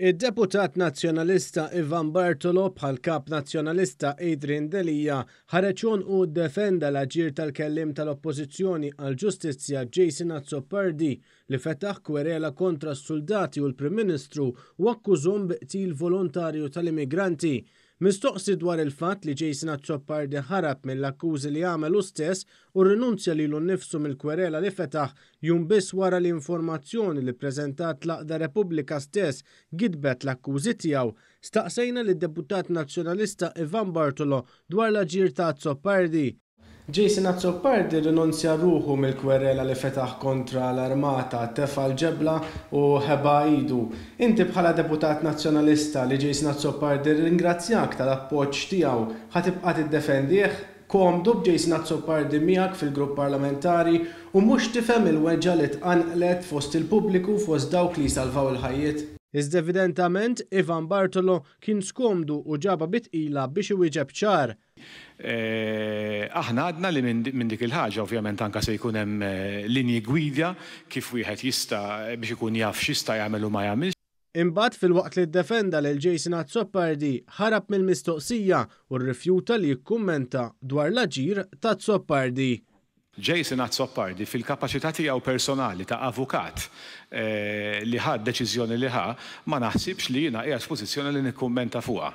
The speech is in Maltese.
Id-deputat Nazzjonalista Ivan Bartolo bħall-Kap Nazzjonalista Adrian Delia ħareġ għonqu u ddefenda l-aġir tal-Kelliem tal-Oppożizzjoni għall-Ġustizzja Jason Azzopardi li fetaħ kwerela kontra s-suldati u l-Prim Ministru u akkużhom bi qtil volontarju tal-immigranti. Mistoqsi dwar il-fatt li Jason Azzopardi ħarab mill-akkużi li għamel hu stess u rrinunzja lilu nnifsu mill-kwerela li fetaħ jum biss wara li informazzjoni li ppreżentat l-għaqda Repubblika stess gidbet l-akkużi tiegħu, staqsejna lid-deputat Nazzjonalista Ivan Bartolo dwar l-aġir ta' Azzopardi. Jason Azzopardi rrinunzja ruħu mill-kwerela li fetaħ kontra l-armata, tefa' l-ġebla u ħeba idu. Inti bħala deputat Nazzjonalista li Jason Azzopardi rringrazzjak tal-appoġġ tiegħu, ħa tibqa' tiddefendih? Komdu b'Jason Azzopardi miegħek fil-grupp parlamentari u mhux tifhem il-weġgħa li tqanqlet fost il-pubbliku fost dawk li jsalvaw il-ħajjiet? Iżda evidentament Ivan Bartolo kien skomdu u ġabha bi tqila biex iwieġeb ċar. Aħna għadna li minn dik il-ħaġa ovvjament anke se jkun hemm linji gwida kif wieħed jista' biex ikun jaf x'jista' jagħmel u ma jagħmilx. Imbagħad filwaqt li ddefenda lil Jason Azzopardi, ħarab mill-mistoqsija u rrifjuta li jikkummenta dwar l-aġir t'Azzopardi. Jason Azzopardi fil-kapaċità tiegħu personali ta' avukat li ħa d-deċiżjoni li ħa, ma naħsibx li jiena qiegħed f'pożizzjoni li nikkummenta fuqha.